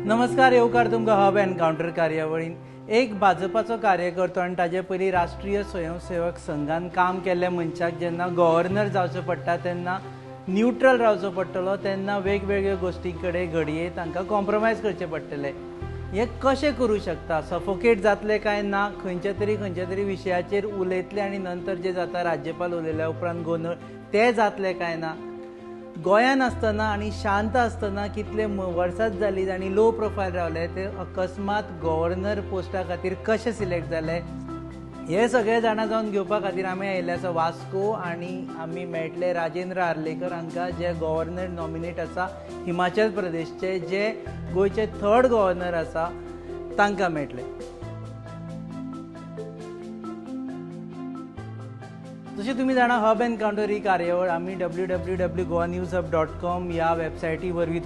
नमस्कार, येवकार तुमकां हब एनकावंटर कार्यावळीन. एक भाजपाचो कार्यकर्तो आनी ताजे पयलीं राष्ट्रीय स्वयंसेवक संघान काम केल्ल्या मनशाक जेन्ना गव्हर्नर जावचें पडटा तेन्ना न्यूट्रल रावचो पडटलो, तेन्ना वेगवेगळ्यो गोश्टी कडेन घडये तांकां कॉम्प्रोमायज करचें पडटलें. हें कशें करूं शकता? सफोकेट जातलें काय ना? खंयच्या तरी विशयाचेर उलयतले आनी नंतर जे जाता राज्यपाल उलयल्या उपरांत गोंदळ ते जातले काय ना? गोंयान आसतना आनी शांत आसतना कितले वर्सांच जाली आनी लो प्रोफायल रावले ते अकस्मात गव्हर्नर पोस्टा खातीर कशे सिलेक्ट जाले हे सगळे जाणा जावन घेवपा खातीर आमी आयिल्ले आसा वास्को आनी आमी मेळटले राजेंद्र आर्लेकर हांकां, जे गव्हर्नर नॉमिनेट आसा हिमाचल प्रदेशचे, जे गोंयचे थर्ड गव्हर्नर आसा तांकां मेळटले. जशें तुमी जाणा, हब एनकावंटर ही कार्यावळ आमी www.goanewshub.com ह्या वेबसायटी वरवीं